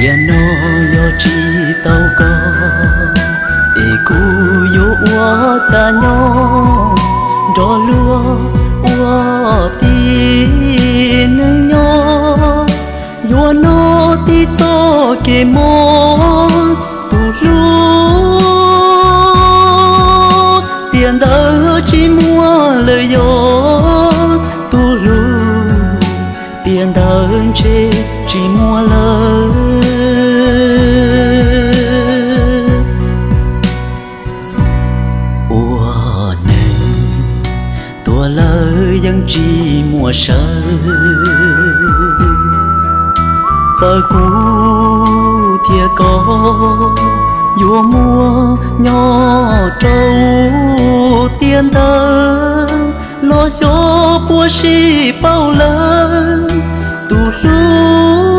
Tiam no yog tsis tau koj, es kuv yuav ua cas nyob nrog luag ua tib neeg nyob. Yuav noj tib txoj kev mob tus hlub, tiam ntawd tsis muaj lawm yog tus hlub, tiam ntawd ntshe tsis muaj lawm. Ua neeg tuag lawm yeej tsis muaj sawv, txawm kuv thiab koj yuav muaj nyob rau tiam ntawd los xyov puas sib paub lawm tus hlub.